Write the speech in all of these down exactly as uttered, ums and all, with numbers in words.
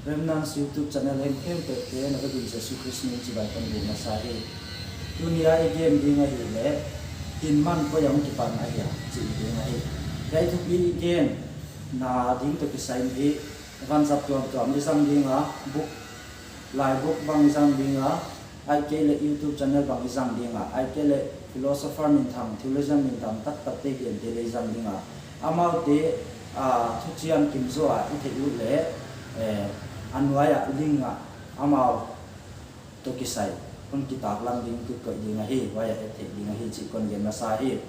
Remnants YouTube channel hengkhempeuh te na ka gun Jesu Khrist min chibai kon buk masa hi. Tuni a i gen ding ahihleh, hinman koi ah hong kipan ahia chih ding ahi. Hiai thupi i genna ding toh kisai in hi, vanzat tuamtuam i zang ding a, book, laibook bang i zang ding a, ahihkeileh YouTube channel bang i zang ding a, ahihkeileh philosopher minthang, theologian minthang taktak te gen te leh i zang ding a, amaute, ah, thuchian kim zaw a i theih ut leh, eh, a nuai ah link ah amau toh kisai kon kitaklang ding, kikoih ding ahi, huai ah et theih ding ahi chih kon gen masa hi.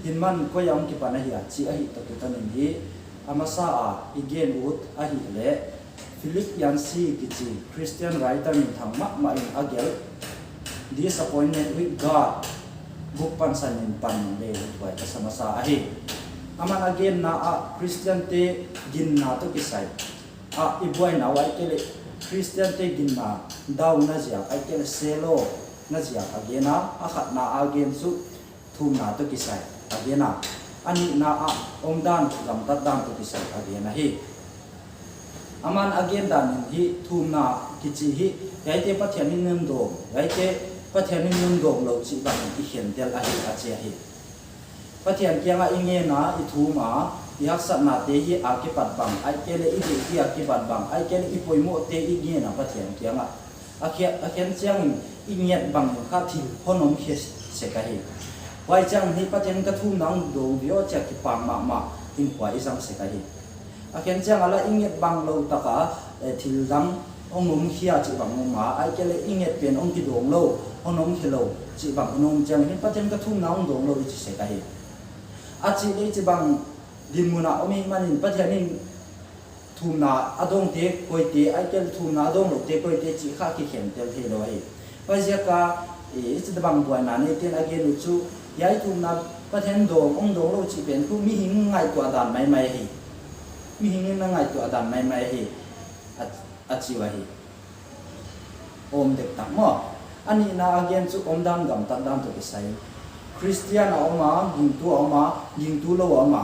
Hinman koi ah hong kipan ahia chih ahi toh kiton in hi, a masa a i gen ut ahihleh, Philip Yancey kichi Christian writer minthang mahmah in a gelh, Disappointment with God book pansan in pan leh huai ka sa masa ahi. Aman a genna ah Christian te ginna toh kisai a i buaina uh ahihkeileh Christian te ginna dauna ziak ahihkeileh sehlawna ziak a gen a, a khatna a gen chu thumna toh kisai a gen a, a nihna ah omdan gamtat dan toh kisai a gen ahi. Aman a gen dan in hi thumna kichi hi, hiaite Pathian in hon dawng, hiaite Pathian in hon dawng lou chih bang i khentel ahi a chi ahi. Pathian kiangah i ngen a, i thum a, i haksatnate hi a kipat bang, ahihkeileh i deihte a kipat bang, ahihkeileh i poimohte i ngen a Pathian kiangah, a khe-, a khen chiangin i nget bangin kha thil hon om khe sek ahi. Huai chiangin hi Pathian ka thumna hon dawng ve aw chia kipak mahmah hinkhua i zang sek ahi. A khen chiang a lah i nget bang lou taka, eh, thil dang hong om khia chih bang om a, ahihkeileh i nget pen hong kidawng lou, hong om khe lou chih bang hong om chiangin Pathian ka thumna hon dawng lou i chi sek ahi. A chih leh chih bang dinmun a om i hih manin Pathian in thumna a dawngte koite, ahihkeileh thumna a dawng loute koite chih kha kikhentel theilou ahi. Huaiziak a, eh, i chih bang buaina neite'n a gen uh chu, hiai thumna Pathian dawng, hong dawng lou chih pen khu mihing ngaihtuah dan maimai ahi. Mihing in a ngaihtuah dan maimai ahi. A, a chi uh ahi. Om dek tak maw. A nihna a gen chu omdan gamtat dan toh kisai. Christian a om a, gingtu a om a, gingtu lou a om a.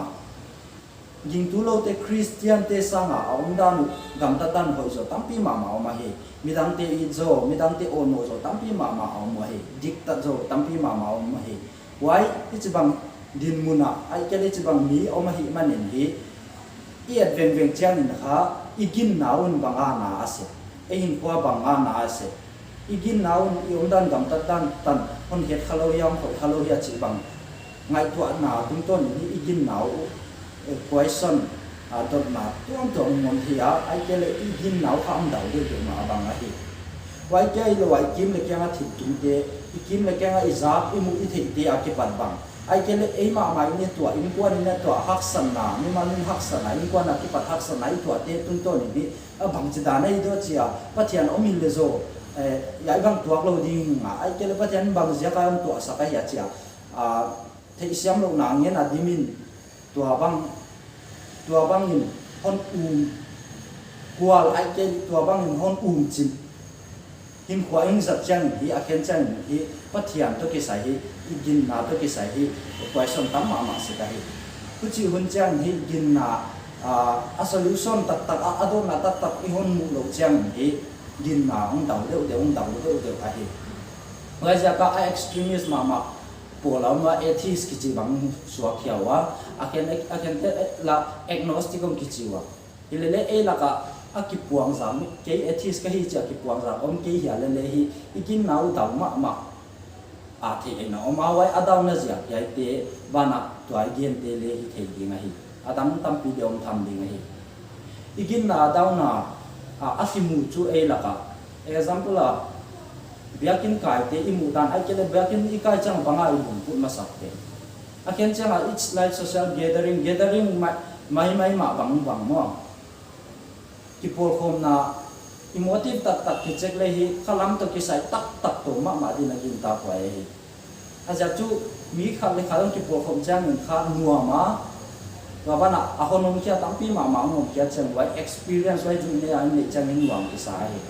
Gingtu loute Christian te sanga a omdan uh gamtat dan hoih zaw tampi mahmah om ahi. Midangte it zaw, midangte awlmoh zaw tampi mahmah a om ahi. Diktat zaw tampi mahmah a om ahi. Huai i chih bang dinmun a, ahihkeileh i chih bang mi om ahih manin hi, i et vengveng chiangin kha, i ginna un bang a na a sek, ei hinkhua bang a na a sek. I ginna un i omdan gamtat dan tan hon het kha lou hia, hon khoih kha lou hia chih bang ngaihtuahna tungtawn in hi i ginna uh, eh, question, ah, dotna tuamtuam hong om thei a, ahihkeileh i ginna uh kha hong dau deuhdeuh mah bang ahi. Huai kia hilou a i kim leh kiang a thiltungte, i kim leh kiang a i zak i muh i theihte a kipat bang, ahihkeileh ei mahmah in i tuah, innkuan in i tuah haksatna, mimal in haksatna, innkuan a kipat haksatna i tuahte tungtawn in hi, a bangchidan ahi diam chia, Pathian om in leh zaw, eh, hiai bang tuak lou ding a, ahihkeileh Pathian bang ziak a hon tuahsak ahia chia, ah, theihsiam louhna ngen a dim in, tua bang, tua bangin hon um kual ahihkeileh tua bangin hon um chin. Hinkhua i zat chiangin hi, a khen chiangin hi, Pathian toh kisai hi, i ginna toh kisai hi, question tam mahmah sek ahi. Huchi hun chiangin hi ginna, ah, a solution taktak, a, a dawtna taktak i hon muh lou chiangin hi, ginna hong dau deuhdeuh, hong dau deuhdeuh ahi. Huaiziak a extremist mahmah pawl a om a, atheist kichi bang suak khia ua, a khen, a khente lah agnostic hong kichi ua. Hilele ei laka a kipuang zang, kei atheist ka hi chia kipuang zang om kei hia lele hi, i ginna uh dau mahmah a theih in a om a, huai a dauna ziak hiaite banah tua i gente leh hi thei ding ahi. A dang tampi deuh om tham ding ahi. I ginna a dauna, a, a simu chu ei laka, example a, biakin kaite i muh dan, ahihkeileh biakin i kai chiang bang a i lungput masakte. A khen chiang a, it's like social gathering, gathering mai, mai, mai mah bang, bang maw. Kipawlkhawmna, i motive taktak kicheck leh hi, khalam toh kisai taktak toh mahmah ding a gintak huai ahi. A ziak chu mi khat leh khat hong kipawlkhawm chiangin kha nuam a, tua banah a hon om khia tampi mahmah hong om khia chiang huai experience huai chu nei a i neih chiangin nuam kisa ahi.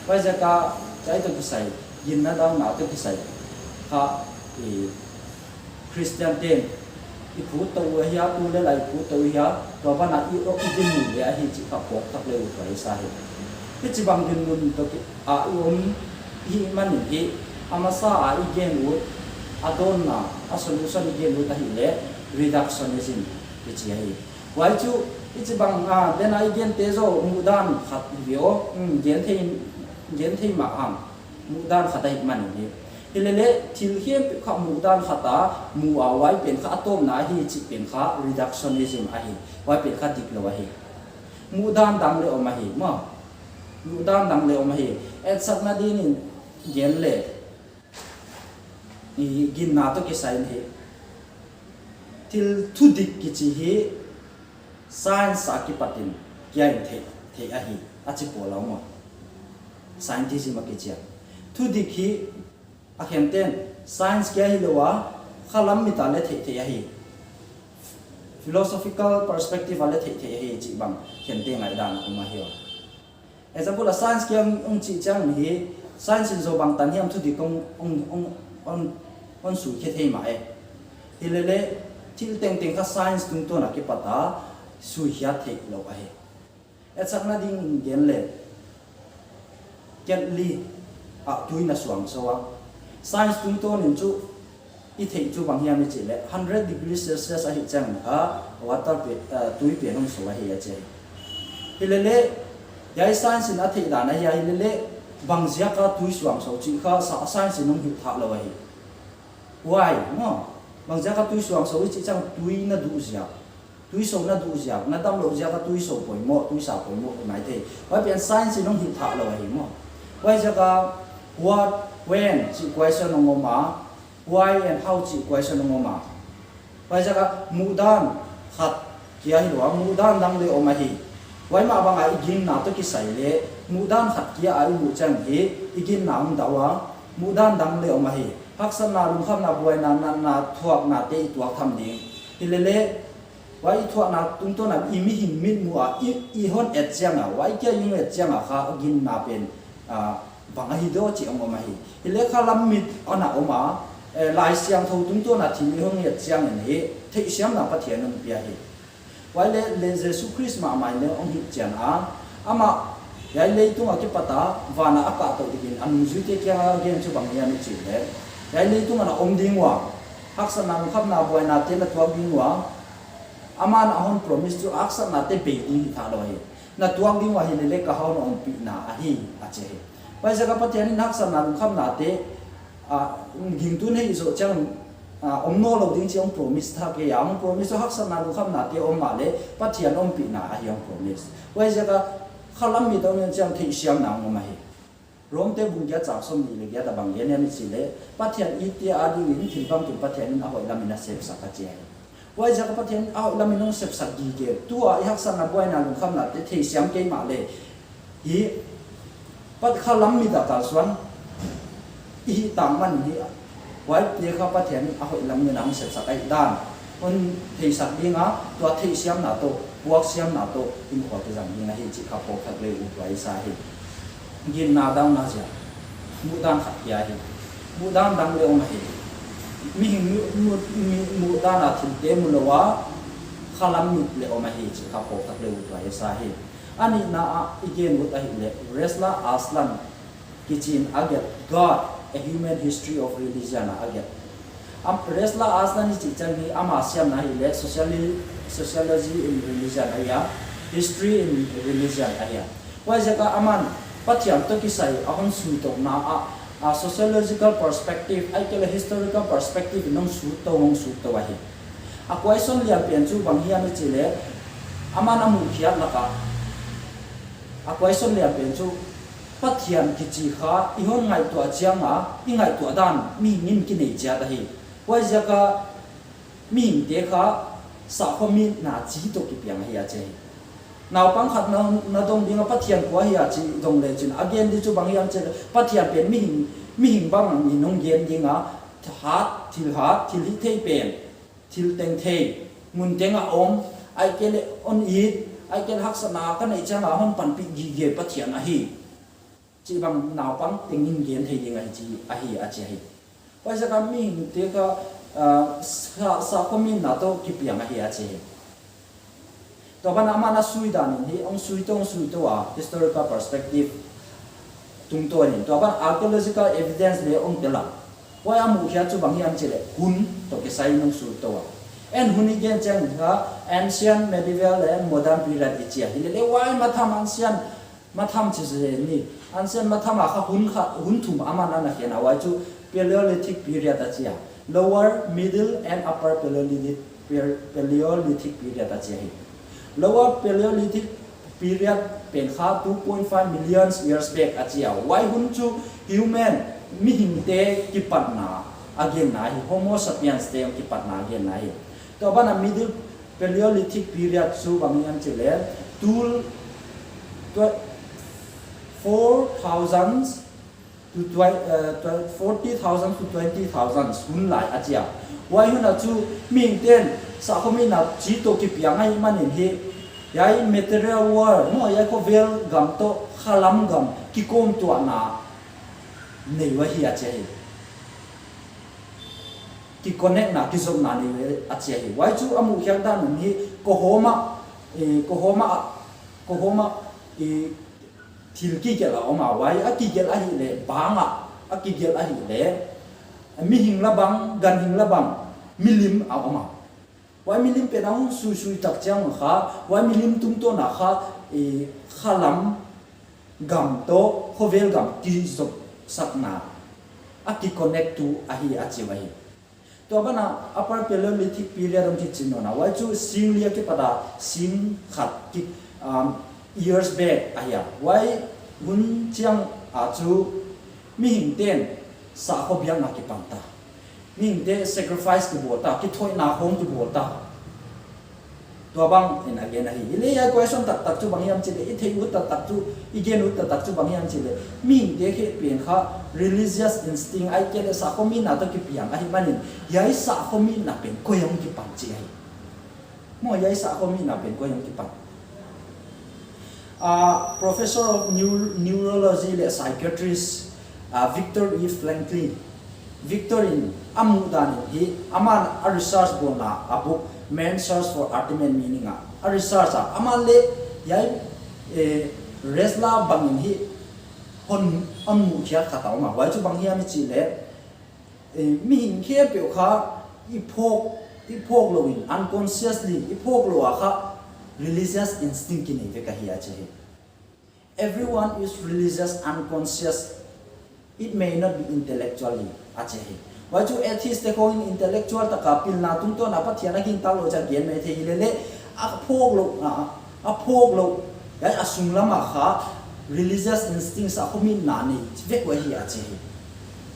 Huaiziak a, hiai toh kisai, ginna dauna toh kisai kha, i, Christian te'n i phut tou uh ahia, tu leh la i phut tou uh ahia, tua ban ah i, i dinmun leh ahi chih kha phawk thak leh uh tua i sa hi. Hichibang dinmun toh ki, a i om i hih manin hi, a masa a i gen ut, a dawnna, a solution i gen ut ahihleh reductionism kichi ahi. Huai chu, hichibang, a, den a i gente zaw muhdan khat hi ve aw, um, gen thei, gen thei mah ang, muhdan khat ahih manin hi. Hileleh, thil khempeuh kha muhdan khat a mu a, huai pen kha a tawpna ahi chih pen kha reductionism ahi. Huai pen kha diklou ahi. Muhdan dang leh om ahi, maw. Muhdan dang leh om ahi. Etsakna dingin gen leh, i ginna toh kisai in hi. Thil thudik kichi hi science a kipatin kia in theih, theih ahi, a chi pawl a om a. Scientism a kichi a. Thudik hi a khente'n science kia hilou a, khalam mit a leh theih theih ahi. Philosophical perspective a leh theih theih ahi chih bang khente ngaihdan a om ahi a. Example a science kia hong chih chiang hi, science in zaw bangtan hiam thudik hong, hong, hong, hong, hong sui khe thei mah e. Hileleh, thil tengteng kha science tungtawn a kipat a sui khiat theih lou ahi. Etsakna dingin gen leh, kettle ah tui na suang sou a. Science tungtawn in chu i theih chu bang hiam i chih leh, hundred degrees Celsius ahih chiang kha water pen, eh, tui pen hong sou ahi a chi. Hileleh, hiai science in a theih dan ahi a, hileleh bang ziak a tui suang sou chih kha sa, science in hong hilh thak lou ahi. Why? Maw, bang ziak a tui suang sou i chih chiang tui na duh ziak. Tui sou na duh ziak, na damlouh ziak a tui sou poimoh, tui sa poimoh, mai thei. Huai pen science in hong hilh thak lou ahi maw. Huaiziak a what, when chih question hong om a, why and how chih question hong om a. Huaiziak a muhdan khat kia hilou a, muhdan dang leh om ahi. Huai mah bang a i ginna toh kisai leh, muhdan khat kia a i muh chiang hi, i ginna hong dau a, muhdan dang leh om ahi. Haksatna, lungkhamna, buaina, natna, thuakna te i tuak tham ding. Hileleh, huai i thuakna tungtawn a i mihing mit muh a i, i hon et chiang a, huai kia i hon et chiang a kha ginna pen, ah, bang ahi diam chih hong om ahi. Hileleh khalam mit ana om a, eh, Laisiangthou tungtawn a thil i hon et chiang in hi, theihsiamna Pathian in hon pia hi. Huai leh, leh Jesu Khrist mahmah in leh hong hilhchian a, amah, hiai leitung a kipat a, van a a kah toh dingin, a nungzuite kiang a gen chu bang hiam i chih leh, hiai leitung a na om ding ua, haksatna, lungkhamna, buaina te na tuak ding ua, aman a hon promise chu haksatna te bei ding hi thak lou hi. Na tuak ding ua hileleh ka hon ompihna ahi, a chi hi. Huaiziak a Pathian in haksatna, lungkhamna te, ah, gingtu nei zoh chiang, ah, om nawnlou ding chih hong promise thak kei a, hong promise chu haksatna, lungkhamna te om mahleh Pathian ompihna ahi hong promise. Huaiziak a khalam mit a om chiang theihsiamna hong om ahi. Rom te bung giat chang sawmnih leh giat a bang gen hiam i chih leh, Pathian itte adingin thil bangkim Pathian in a hoihlam in a sepsak a chi ahi. Huaiziak a Pathian in a hoihlam in hong sepsak gige. Tua i haksatna, buaina, lungkhamna te theihsiam kei mahleh, hi, Pat khalam mit a kalsuan i hih tak manin hi, huaite kha Pathian in a hoihlam in a hong sepsak ahihdan hon theisak ding a, tua theihsiamna toh, puaksiamna toh, in khual kizang ding ahi chih kha phawk thak leh uh tua i sa hi. Ginna dang na ziak, muhdan khat kia hi. Muhdan dang leh om ahi. Mihing mu, mu, mu, muhdan a thil te mu lou a, khalam mit leh om ahi chih kha phawk thak leh uh tua i sa hi. A nihna a i gen ut ahihleh, Reza Aslan kichi in a gelh, God, A Human History of Religion a a gelh. Am, Reza Aslan i chih chiang hi ama siamna ahihleh Sociali-, Sociology in Religion ahi a, History in Religion ahi a. Huaiziak a aman Pathian toh kisai a hon suitouhna a, a sociological perspective, ahihkeileh historical perspective in hong suitou, hong suitou ahi. A question lian pen chu bang hiam i chih leh, aman a muhkhiak lak a, a question lian pen chu, Pathian kichi kha i hon ngaihtuah chiang a, i ngaihtuah dan mihing in kinei chiat ahi. Huaiziak a mihingte kha sakhaw mitna chi toh kipiang ahi a chi hi. Naupang khat na, na dong ding a Pathian kua hia chih dong leh chin, a gen di chu bang hiam chih leh, Pathian pen mihing, mihing bang in hong gen ding a, hat, thil hat, thil hih thei pen, thil teng thei, mun teng a om, ahihkeileh hon it, ahihkeileh haksatna ka neih chiang a hon panpih gige Pathian ahi. Chih bang naupang teng in gen thei ding ahi chi, ahi a chi ahi. Huaiziak a mihingte kha Ah, sa, sakhuaminna toh kipiang ahi a chi hi. Tua ban ah aman a sui dan in hi, hong sui tou, hong sui tou a, historical perspective tungtawn in. Tua ban archaeological evidence leh hong tel a. Huai a muhkhiak chu bang hiam chih leh, hun toh kisai in hong sui tou a. And hun i gen chiang kha, ancient, medieval and modern period i chi a. Hilele huai matham ancient matham chi zen ni. Ancient matham a kha hun kha, hun thum aman ana khen a, huai chu Paleolithic period a chi a. Lower, Middle and Upper Paleolithic, Paleolithic period a chi a hi. Lower Paleolithic period pen kha two point five million years back a chi a. Huai hun chu human, mihingte kipatna a genna hi, Homo sapiens te kipatna a genna hi. Tua ban ah Middle Paleolithic period chu bang hiam chih leh, two, tw-, four thousand to twi-, uh, tw-, forty thousand to twenty thousand hun lai a chi a. Huai hun a chu mihingte'n sakhuaminna chi toh kipiang ahihmanin hi, hiai material world, maw, hiai khovel gam toh khalam gam kikhawmtuahna nei uh ahi a chi hi. Kiconnectna, kizopna nei uh a chi hi. Huai chu a muhkhiak dan in hi, kohawm a, eh, kohawm a, kohawm a, eh, thil kigelh a om a, huai a kigelh ahihleh, bang a, a kigelh ahihleh, mihing la bang, ganhing la bang, milim a om a. Huai milim pen a hong suisui tak chiang kha, huai milim tungtawn a kha, eh, khalam gam toh khovel gam kizopsakna a kiconnect tu ahi a chi uh ahi. Tua ban ah Upper Paleolithic period hong kichi nawn a, huai chu sing li a kipat a sing khat ki, um, years back ahi a. Huai hun chiang a chu mihingte'n sakhua biakna kipan ta. Mihingte sacrifice kibawl ta, kithoihna khawng kibawl ta. Tua bang in a gen ahi. Hilele hiai question taktak chu bang hiam chih leh, i theih ut taktak chu, i gen ut taktak chu bang hiam chih leh, mihingte khempeuh kha religious instinct ahihkeileh sakhuaminna toh kipiang ahihmanin, hiai sakhuaminna pen koi ah kipan chi ahi. Maw, hiai sakhuaminna pen koi ah kipan. Ah, Professor of Neu-, Neurology leh Psychiatrist, ah, Viktor E. Frankl. Viktor in a muhdan in hi, aman a research bawlna a book, Man's Search for Ultimate Meaning ah, a research a, aman leh hiai, eh, Ressler bang in hi, hon a muhkhiak khat a om a. Huai chu bang hiam i chih leh, eh, mihing khempeuh kha i phawk, i phawk lou in, unconsciously, i phawk lou a kha religious instinct kinei vek ahi a chi hi. Everyone is religious unconscious. It may not be intellectually, a chi hi. Huai chu atheist te khawng in intellectual taka pilna tungtawn a Pathian a gintak lou chia gen mai thei hilele, a phawk lou, a, a phawk lou, hiai a sunglam a kha religious instinct sakhuaminna nei vek uh ahi a chi hi.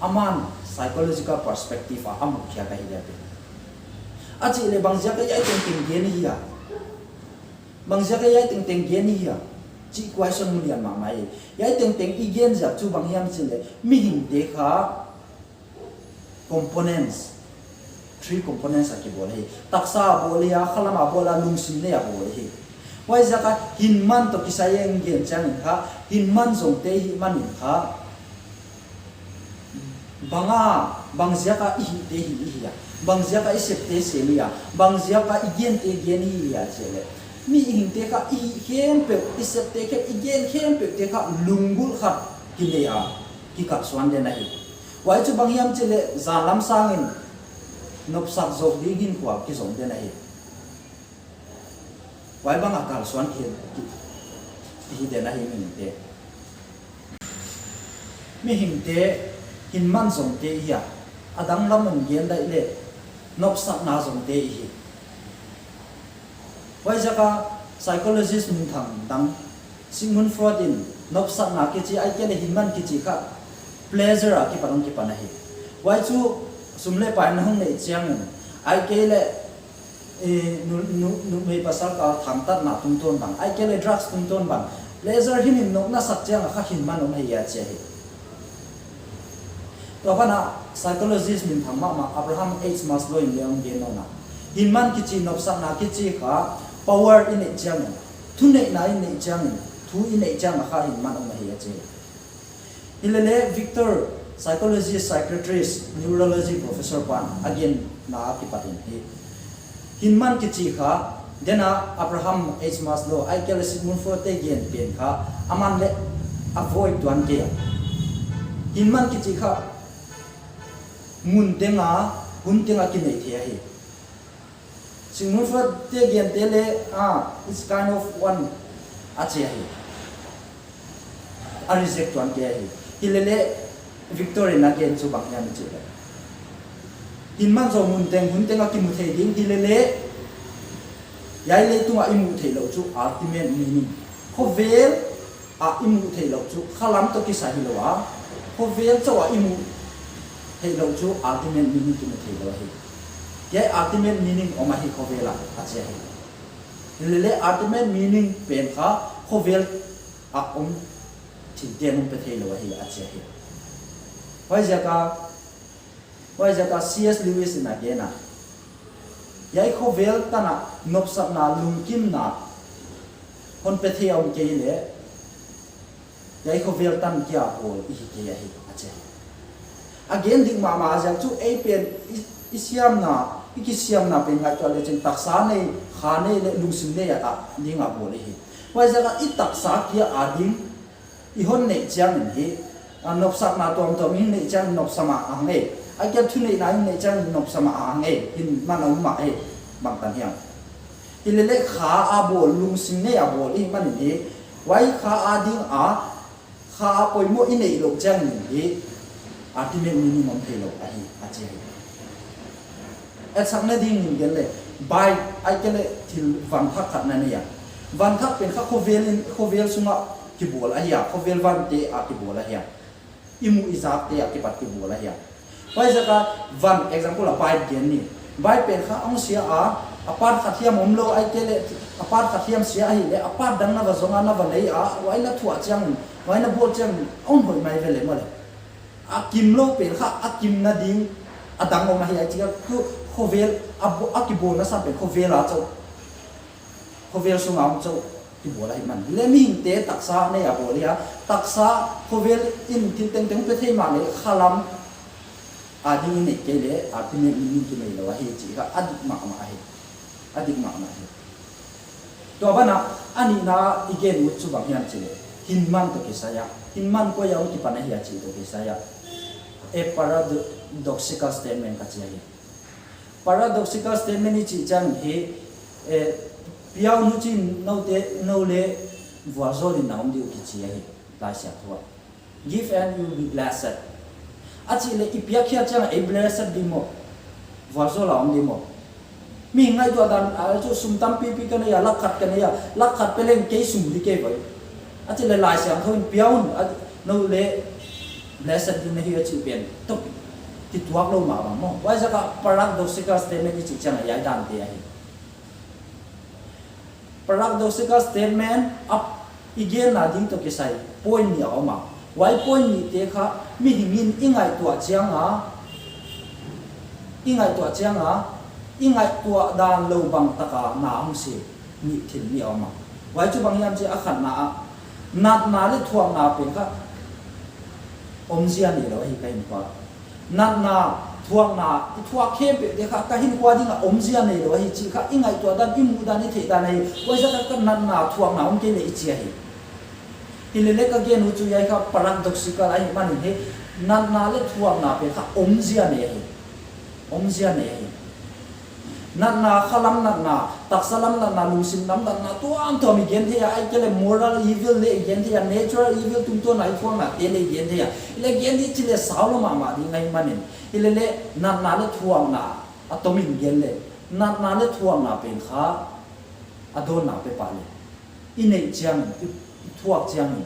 Aman psychological perspective a a muhkhiak ahi a pen. A chih leh bang ziak a hiai tengteng gen i hi a. Bang ziak a hiai tengteng gen i hi a. Chih question mu lian mahmah hi. Hiai tengteng i gen ziak chu bang hiam chih leh, mihingte kha components, three components a kibawl hi. Taksa a bawl hi a, khalam a bawl a, lungsim nei a bawl hi. Huaiziak a hinman toh kisai a gen chiang in kha, hinman zongte i hihmanin kha, bang a, bang ziak a i hihte hih i hi a, bang ziak a i septe sem i hi a, bang ziak a i gente gen i hi a chih leh, mihingte kha i hih khempeuh, i septe khempeuh, i gen khempeuhte kha lunggulh khat kinei a, kikalsuan den ahi. Huai chu bang hiam chih leh, zan lam sang in nopsak zawk ding hinkhua kizom den ahi. Huai bang a kalsuan ki, ki, ki hi den ahi mihingte. Mihingte hinman zongte i hi a, a danglam in gen dai leh, nopsakna zongte i hi. Huaiziak a psychologist minthang dang, Sigmund Freud in nopsakna kichi ahihkeileh hinman kichi kha pleasure a kipan hong kipan ahi. Huai chu sum leh pai na hong neih chiang in, ahihkeileh, eh, nu, nu, numei pasal kal thangtatna tungtawn bang, ahihkeileh drugs tungtawn bang, pleasure himhim nopna sak chiang a kha hinman om hi a chi hi. Tua ban ah psychologist minthang mahmah Abraham H. Maslow in leng gen nawn a, hinman kichi, nopsakna kichi kha power i neih chiang in, thuneihna i neih chiang in, thu i neih chiang a kha hinman om hi a chi. Hilele Viktor, psychologist, psychiatrist, neurology professor pan a gen na kipat in hi. Hinman kichi kha, dena Abraham H. Maslow, ahihkeileh Sigmund Freud te gen pen kha, aman leh a voi tuan kei a. Hinman kichi kha, mun tenga, hun tenga kinei thei ahi. Sigmund Freud te gen te leh, ah, it's kind of one, a chi ahi. A reject tuan kei ahi. Hilele Victor in a gen chu bang hiam i chih leh, hinman zaw mun teng, hun teng a kimu thei ding, hilele hiai leitung a i muh theihlouh chu ultimate meaning. Khovel a i muh theihlouh chu khalam toh kisa hilou a, khovel chauh a i muh theihlouh chu ultimate meaning kimu theilou ahi. Hiai ultimate meaning om ahi khovel a, a chi ahi. Hilele ultimate meaning pen kha khovel a om thilte'n hon pe theilou ahi, a chi ahi. Huaiziak a, huaiziak a C S Lewis in a gen a, hiai khovel tan a nopsakna, lungkimna hon pe thei a om kei leh, hiai khovel tan kia bawl i hi kei ahi, a chi. A gen dik mahmah a, ziak chu ei pen i, i siamna, i kisiamna pen ngaihtuah leh chin taksa nei, kha nei leh lungsim nei a ding a bawl i hi. Huaiziak a i taksa kia a ding i hon neih chiangin hi, a nopsakna tuamtuam i neih chiangin nopsa mah a hang e. Ahihkeileh thuneihna i neih chiangin nopsa mah a hang e. Hinman a om mah e, bangtan hiam. Hilele kha a bawl, lungsim nei a bawl i hih manin hi, huai kha a ding a, kha a poimoh i neih louh chiangin hi, ultimate meaning om theilou ahi, a chi ahi. Etsakna dingin gen leh, bike, ahihkeileh thil van thak khat na nei a. Van thak pen kha khovel in, khovel sung a kibawl ahi a, khovel van te a kibawl ahi a. I muh i zak te a kipat kibawl ahi a. Huaiziak a van, example a bike gen ni. Bike pen kha hong sia a, a part khat hiam omlou ahihkeileh, a part khat hiam sia ahihleh, a part dang na va zong a, na va lei a, huai na thuah chiangin, huai na bawl chiangin, hon hoih mai ve leh maw leh. A kimlou pen kha, a kimna ding a dang om ahi, a chi kha, khovel, a bo-, a kibawlna sam pen khovel a chauh, khovel sung a om chauh kibawl ahihman. Leh mihingte taksa nei a bawl hi a, taksa khovel in thil tengteng pe thei mahleh khalam a ding i neih kei leh, ultimate meaning kinei lou ahi chih kha a dik mahmah ahi. A dik mahmah ahi. Tua ban a, a nihna i gen ut chu bang hiam chih leh, hinman toh kisai a. Hinman koi a hong kipan ahia chih toh kisai a. A paradoxical statement ka chi ahi. Paradoxical statement i chih chiang hi, eh, piaun huchiin noute, nou leh vualzawl in na om ding uh kichi ahi, Laisiangthou a. Give and you will be blessed. A chih leh i piak khia chiang ei blessed ding maw? Vualzawl a om ding maw? Mi ngaihtuah dan a chu sum tampipi ka nei a, lak khat ka nei a, lak khat pe leng kei sum di kei vai. A chih leh Laisiangthou in piaun, a, nou leh blessed ding na hi a chih pen toh kituak lou mah bang maw. Huaiziak a paradoxical statement i chih chiang a hiai dan te ahi. Paradoxical statement a i genna ding toh kisai point nih a om a. Huai point nih te kha mihing in i ngaihtuah chiang a, i ngaihtuah chiang a, i ngaihtuah dan lou bang tak a na hong si nih thil nih a om a. Huai chu bang hiam chih a khatna a, natna leh thuakna pen kha omzia neilou ahi ka hinkhua. Natna, thuakna, i thuak khempeuh te kha ka hinkhua ding a omzia neilou ahi chih kha i ngaihtuah dan, i muh dan, i theih dan ahi. Huaiziak a kha natna, thuakna om kei leh i chi ahi. Hilele ka gen uh chu hiai kha paradoxical ahihmanin hi, natna leh thuakna pen kha omzia nei ahi. Omzia nei ahi. Natna, khalam natna, taksa lam natna, lungsim lam natna tuamtuam i gen thei a, ahihkeileh moral evil leh i gen thei a, natural evil tungtawn a i thuakna te leh i gen thei a. Hilele gen di chih leh sau lou mahmah ding ahihmanin. Hilele natna leh thuakna a tomin gen leh, natna leh thuakna pen kha a dawnna pe pah leh, i neih chiangin, i, i thuak chiangin,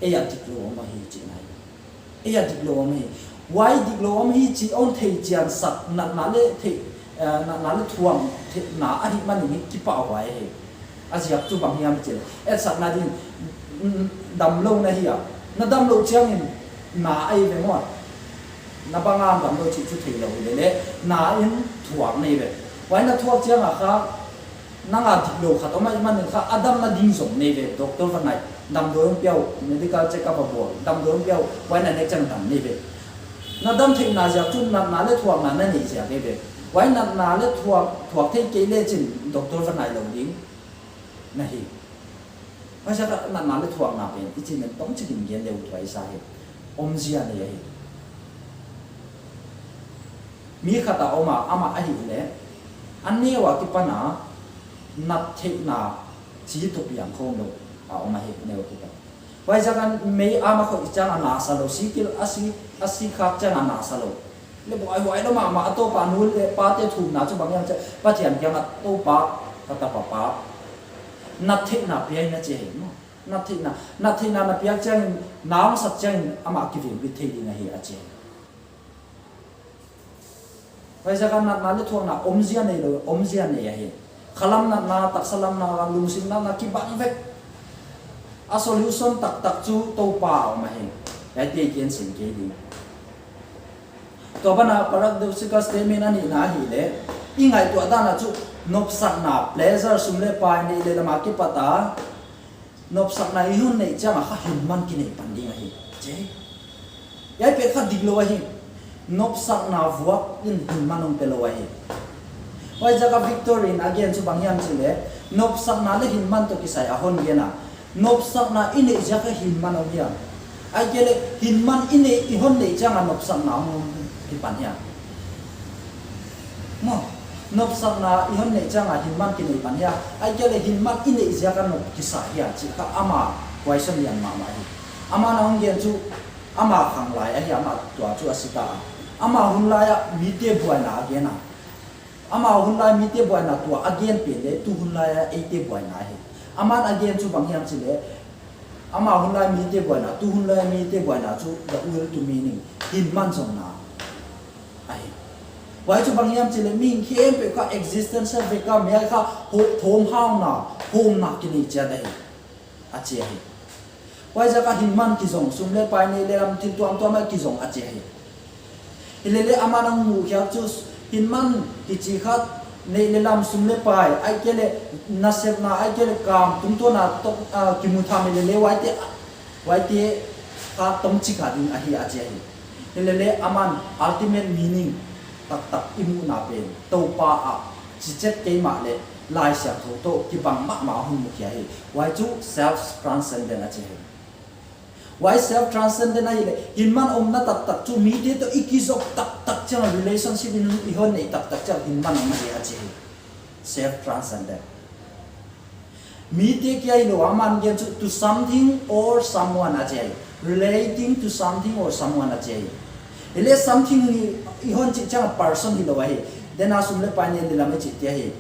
ei a diklou om ahi chih ngai. Ei a diklou om ahi. Huai diklou om ahi chih hon theichian sak natna leh thei, eh, natna leh thuak theihna ahihmanin hi kipahhuai ahi. A ziak chu bang hiam chih leh, etsakna ding, mm, damlou na hi a. Na damlouh chiangin na ahi ve maw. Na bang a damlou chih chu theilou hilele, na in thuak nei ve. Huai na thuak chiang a kha, nang a diklou khat om ahihmanin kha, a damna ding zong nei ve, doctor va nai, damdawi hon pia uh, medical check up va bawl, damdawi hon pia uh, huai na nek chiang dam nei ve. Na dam theihna ziak chu natna leh thuakna na neih ziak ahi ve. Huai natna leh thuak, thuak thei kei lechin doctor va nai lou ding na hi. Huaiziak a natna leh thuakna pen i chih nen tawmchik in gen leh uh thupi sa hi. Omzia nei ahi. Mi khat a om a, amah ahihleh a neu a kipan a nat theihna chi toh piang khawm lou a om ahi, neu a kipan. Huaiziak a mei a ma khoih chiang a na sa lou, sikil a si, a si khak chiang a na sa lou. Leh buaihuai lou mahmah a, Toupa nu leh pate thumna chu bang hiam chih leh, Pathian kiang a, Toupa, ka tapa pa, nat theihna pia in, a chi hi maw. Nat theihna, nat theihna na piak chiangin, na hong sak chiangin amah kiveng bit thei ding ahi, a chi hi. Huaiziak a natna leh thuakna omzia nei lou, omzia nei ahi. Khalam natna, taksa lam natna, lungsim natna kibang vek. A solution taktak chu Toupa a om ahi. Hiaite i gen sin kei ding. Tua ban ah paradoxical statement a nihna ahihleh, i ngaihtuah dan ah chu nopsakna, pleasure, sum leh pai, neih leh lam a kipat a nopsakna i hon neih chiang a kha hinman kinei pan ding ahi, chi. Hiai pen kha dik lou ahi. Nopsakna vuak in hinman hong pe lou ahi. Huaiziak a Victor in a gen chu bang hiam chih leh, nopsakna leh hinman toh kisai a hon gen a, nopsakna i neih ziak a hinman hong hia? Ahihkeileh hinman i neih, i hon neih chiang a nopsakna hong kipan hia? Maw, nopsakna i hon neih chiang a hinman kinei pan hia? Ahihkeileh hinman i neih ziak a nop kisa hia chih kha ama question lian mahmah hi. Aman a hong gen chu ama khanglai ahi, ama tua chu a si ta a. Ama hun lai a mite buaina a gen a. Ama hun lai mite buaina tua a gen pen leh tu hun lai a eite buaina ahi. Aman a gen chu bang hiam chih leh, ama hun lai mite buaina, tu hun lai mite buaina chu the will to meaning, hinman zonna ahi. Huai chu bang hiam chih leh, mihing khempeuh kha existential vek a, mihing kha ho-, thawmhauna, hawmna kinei chiat ahi, a chi ahi. Huaiziak a hinman kizong, sum leh pai, neih leh lam, thil tuamtuam a kizong, a chi ahi. Hileleh aman a hon mukhia chu hinman kichi kha, neih leh lam, sum leh pai, ahihkeileh nasepna, ahihkeileh kam tungtawn a toh, ah, kimu tham hileleh huaite, huaite kha tawmchik a ding ahi, a chi ahi. Hileleh aman ultimate meaning taktak i muhna pen Toupa a chichet kei mahleh Laisiangthou toh kibang mahmah a hon mukhia hi. Huai chu self transcendent a chi hi. Huai self transcendent ahihleh, hinman omna taktak chu mite toh i kizop taktak chiang a, relationship in i hon neih taktak chiang a hinman om ahi, a chi hi. Self transcendent. Mite kia hilou, aman gen chu to something or someone, a chi hi. Relating to something or someone, a chi hi. Hileh something i, i hon chih chiang a person hilou ahi. Then a sum leh pai, neih leh lam i chih te ahi.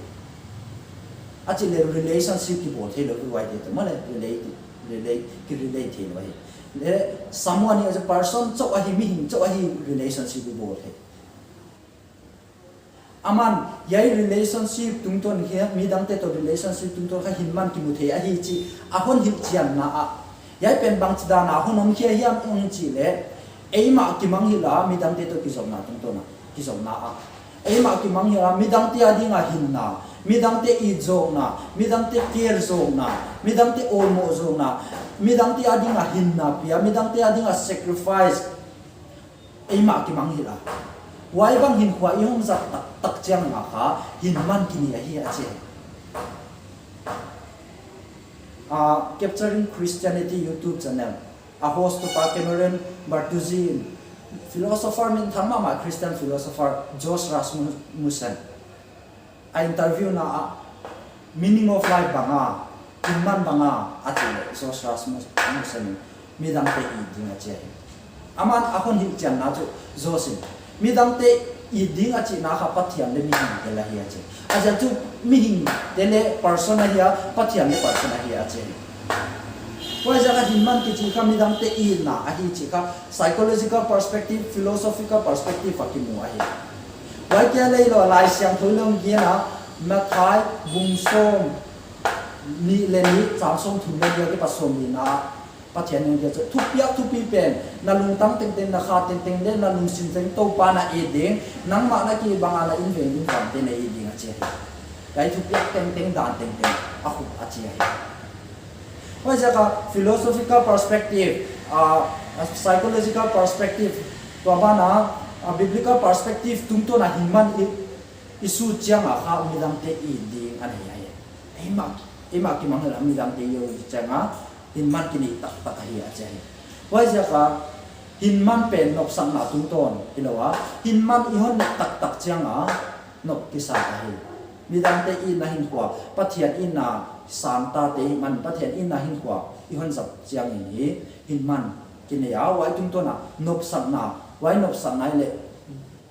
A chih leh relationship kibawl theilou, huaite toh mahleh relate, relate, ki relate theilou ahi. Leh someone hi a person chauh ahi, mihing chauh ahi, relationship kibawl thei. Aman, hiai relationship tungtawn hi, midangte toh relationship tungtawn kha hinman kimu thei ahi chih a hon hilhchianna ah, hiai pen bangchidan a hon omkhia hiam i chih leh, eimah kimang hilh a, midangte toh kizopna tungtawn a, kizopna ah. Eimah kimang hilh a, midangte ading a hinna, midangte it zawkna, midangte care zawkna, midangte awlmoh zawkna, midangte ading a hinna pia, midangte ading a sacrifice. Eimah kimang hilh a. Huai bang hinkhua i hon zat taktak chiang a kha hinman kinei ahi, a chi. Ah, Capturing Christianity YouTube channel a host Toupa Cameron Bertuzzi in philosopher minthang mahmah, Christian philosopher Josh Rasmussen a interview na ah, meaning of life bang a, hinman bang a, a chih leh Josh Rasmussen in midangte it ding, a chi hi. Aman a hon hilhchianna chu Josh in midangte it ding a chihna kha Pathian leh mihing tel ahi, a chi. A ziak chu mihingte leh person ahi a, Pathian leh person ahi, a chi hi. Huaiziak a hinman kichi kha midangte itna ahi chih kha psychological perspective, philosophical perspective a kimu ahi. Huai kia hilou, Laisiangthou in hon gen a, Matthai bung sawmnih leh nih, chang sawmthum leh giat apat sawmlina ah, Pathian in hon gen chu, thupiak thupi pen, na lungtang tengteng, na kha tengteng leh na lungsim teng Toupa na it ding, nangmah na kibang a na inveng invante na it ding, a chi hi. Hiai thupiak tengteng, dan tengteng a khup, a chi hi. Huaiziak a philosophical perspective, ah, psychological perspective, Tua ban ah, a biblical perspective tungtawn a hinman i, i sut chiang a kha midangte it ding ahi a. Eimah, eimah kimangngilh a midangte it chiang a hinman kineih taktak ahi a chi hi. Huaiziak a hinman pen nopsakna tungtawn hilou a, hinman i hon neih taktak chiang a nop kisa ahi. Midangte itna hinkhua, Pathian itna sangtate man, Pathian itna hinkhua i hon zat chiang in hi hinman kinei a, huai tungtawn a nopsakna, huai nopsakna i leh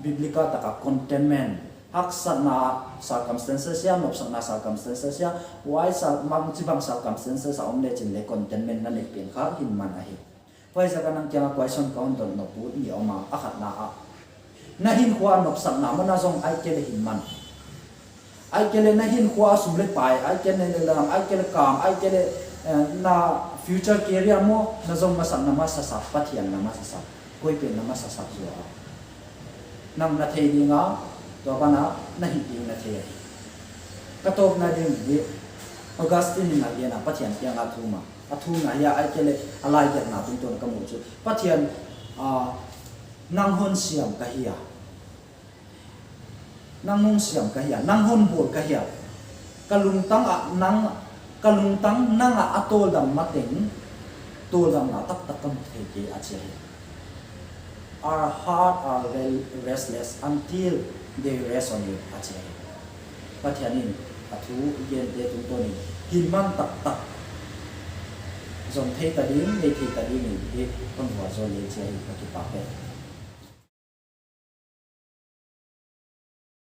biblical taka contentment, haksatna circumstances hia, nopsakna circumstances hia, huai sa-, bangchibang circumstances a om lechin leng contentment na neih pen kha hinman ahi. Huaiziak a nang kiang a question ka hon dot nop uh nih om a, a khatna ah, na hinkhua nopsakna maw, na zong ahihkeileh hinman? Ahihkeileh na hinkhua sum leh pai, ahihkeileh na lam, ahihkeileh kam, ahihkeileh, eh, na future career maw, na zong masak, na masasak, Pathian na masasak, koi pen na masasak zaw a? Nang na thei ding a, tua ban ah na hih ding na thei a. Ka tawpna ding hi, Augustine in a gen a, Pathian kiang a thum a, a thumna hia, ahihkeileh a laigelhna tungtawn ka muh chu, Pathian, ah, nang hon siam ka hi a. Nang hon siam ka hi a, nang hon bawl ka hi a. Ka lungtang ah nang, ka lungtang nang ah a tawldam mateng, tawldamna taktak ka mu thei kei a chi hi. Our heart are re-, restless until they rest on you, a chi hi. Pathian in a thu gente tungtawn in hinman taktak zong thei ta ding, nei thei ta ding in hi kon vualzawl leh chi hi, ka kipak e.